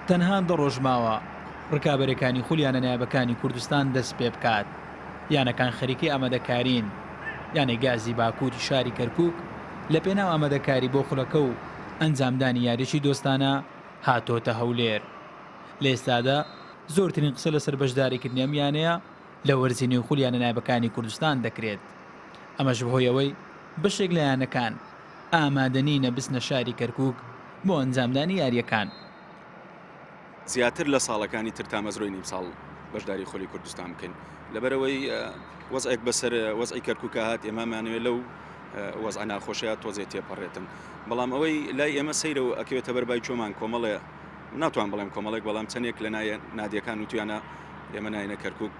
تەنها دە ڕۆژ ماوە ڕکابەرەکانی خولی یانە نایابەکانی کوردستان دەست پێبکات، یانەکان خەریکی ئامادەکارین، یانەی گازی باکووری شاری کەرکووک لەپێناو ئامادەکاری بۆ خولەکە و ئەنجامدانی یاریی دۆستانە هاتۆتە هەولێر. لە ئێستادا زۆرترین قسە لەسەر بەشداریکردنی ئەم یانەیە لە وەرزی نوێی خولی یانە نایابەکانی کوردستان دەکرێت، ئەمەش بەهۆی ئەوەی بەشێک لە یانەکان ئامادەنینە بچنە شاری کەرکووک بۆ ئەنجامدانی یارییەکان. زیاتر لە ساڵەکانی تر تامەزرۆین ئیمساڵ بەشداری خولی کوردستان بکەین لەبەرەوەی وەزعێک بەسەر وەزعی کەرکووکە هات ئێمەمانەوێت لەو وەزع ناخۆشەیە تۆزێ تێپەڕێتن بەڵام ئەوەی لای ئێمە سەیرە و ئەکەوێتە بەر بای چۆمان کۆمەڵێ ناتوان بڵێم کۆمەڵێک بەڵام چەندێک لە نادیەکان وتویانە ئێمە ناینە کەرکک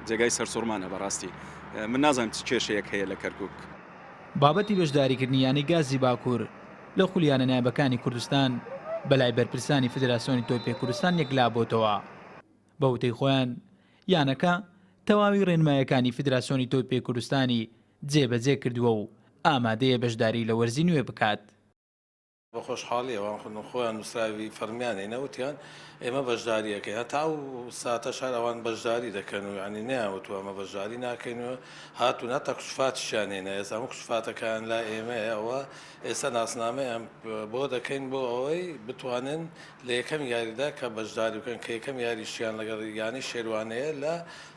جێگای سەرسوڕمانە بەڕاستی من نازانم چ کێشەیەک هەیە لە کەرکک. بابەتی بەشداریکردنی یانەی گازی باکوور لە خولی یانە نایابەکانی کوردستان بەلای بەرپرسانی فیدراسیۆنی تۆپی کوردستان یەکلابۆتەوە. بە وتەی خۆیان یانەکە تەواوی رێنمایەکانی فیدراسیۆنی تۆپی کوردستانی جێبەجێ کردووە و ئامادەیە بەشداری لە وەرزی نوێ بکات. بە خۆشحاڵی ئەوان خودن خۆیان نووسراوی فەرمیان هێنا وتیان ئێمە بەشداری ئەکەین هەتا ئەو ساتەش هەر ئەوان بەشداری دەکەن و یانی نەیان وتووە ئەمە بەشداری ناکەین و هاتوون هەتا کشفاتیشیان هێنا ئێستا هەموو کشفاتەکان لا ئێمەیە ئەوە ئێستا ناسنامەیان بۆ دەکەین بۆ ئەوەی بتوانن لە یەکەم یاریدا کە بەشداری بکەن کە یەکەم یاریشیان لەگەڵ یانەی شێروانەیە لە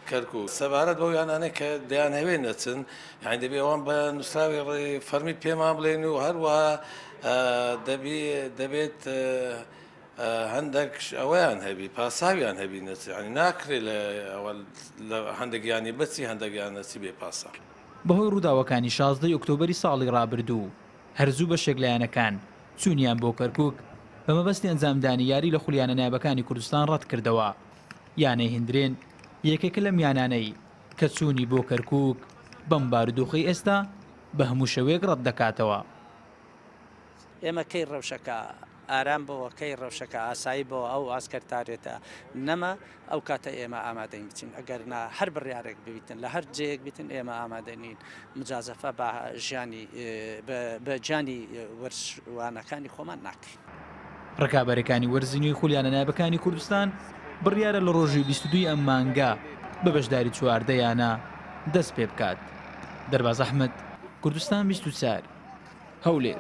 کەرکوک. سەبارەت بەو یانانەی کە دەیانهەوێت نەچن، یانی دەبی ئەوان بە نووسراوی فەرمی پێمان بڵێن و هەروەها دەبی دەبێت هەندێک ئەوەیان هەبی پاساویان هەبی نەچن یانی ناکرێت لە ئەوە لە هەندێک یانی بچی هەندێک یان نەچی بێ پاساو. بەهۆی رووداوەکانی 16 ی ئۆکتۆبەری ساڵی رابردوو، هەر زوو بەشێک لە یانەکان چوونیان بۆ کەرکوک بە مەبەستی ئەنجامدانی یاری لە خولی یانە نایابەکانی کوردستان رەتکردەوە. یانەی هندرێن یەکێکە لەم یانانەی کە چوونی بۆ کەرکوک بەم بارودۆخەی ئێستا بە هەموو شێوەیەک ڕەتدەکاتەوە. ئێمە کەی ڕەوشەکە ئارام بۆوە، کەی ڕەوشەکە ئاسایی بۆوە، ئەو ئاسکەرتارێتە نەما، ئەو کاتە ئێمە ئامادەین بچین، ئەگەر نا هەر بڕیارێک ببیتن لە هەر جێیەک بیتن ئێمە ئامادە نین مجازەفە بە ژیانی بە گیانی وەرزشوانەکانی خۆمان ناکەین. ڕکابەرەکانی وەرزی نوێی خولی یانە نایابەکانی کوردستان بڕیارە لە ڕۆژی 22 ی ئەم مانگە بە بەشداری 14 یانە دەست پێ بکات. دەرباز ئەحمەد، کوردستان 24، هەولێر.